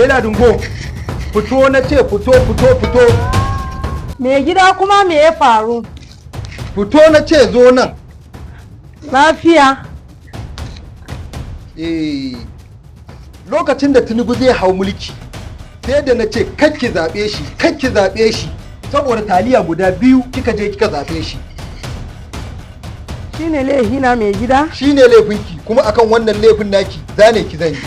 Ke Ladingo, fito na ce, fito, fito, fito. Mai gida, kuma me ya faru? Fito na ce, zo nan. Lafiya? Eh, lokacin da Tinubu zai hau mulki, sai da na ce kakki zaɓe shi, kakki zaɓe shi, saboda taliya guda biyu kika je kika zaɓe shi. Shine laifina, mai gida? Shine laifinki, kuma akan wannan laifin naki zane ki zan yi.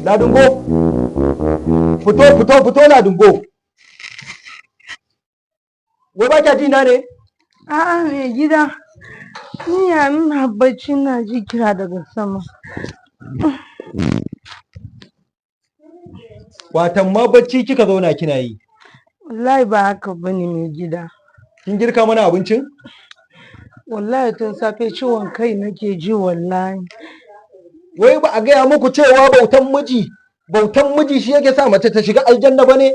Ladingo, fito, fito, fito, Ladingo. Wai ba kya ji na ne? A'a, mai gida. Ni ya ina bacci ina ji kira daga sama. Watan ma bacci kika zauna kina yi. Wallahi ba haka bane, mai gida. Kin girka mana abincin? Wallahi tun safe ciwon kai nake ji, wallahi. Wai ba a gaya muku cewa bautan miji shi yake sa mace ta shiga aljanna ba ne?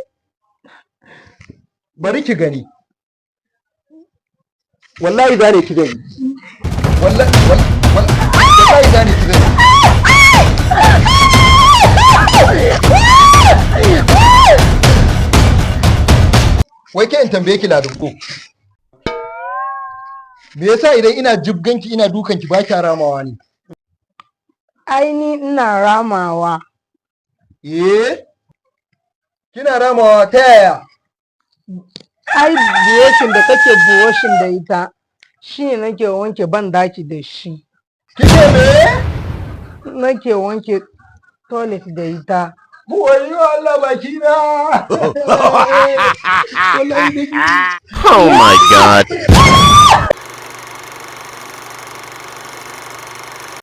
Bari ki gani. Wallahi zane ki gani. Wallahi, wallahi zane ki gani. Wai ke in tambaye ki, Ladingo. Me yasa idan ina jibganki, ina dukanki, ba kya ramawa ne? Ai ni ina ramawa. Eh? Kina ramawa ta yaya? Ai buroshin da kake buroshin da ita shi ne nake wanke ban daki da shi. Kike me? Nake wanke toilet da ita. Wayyo Allah baki na. Wallahi. Oh my God.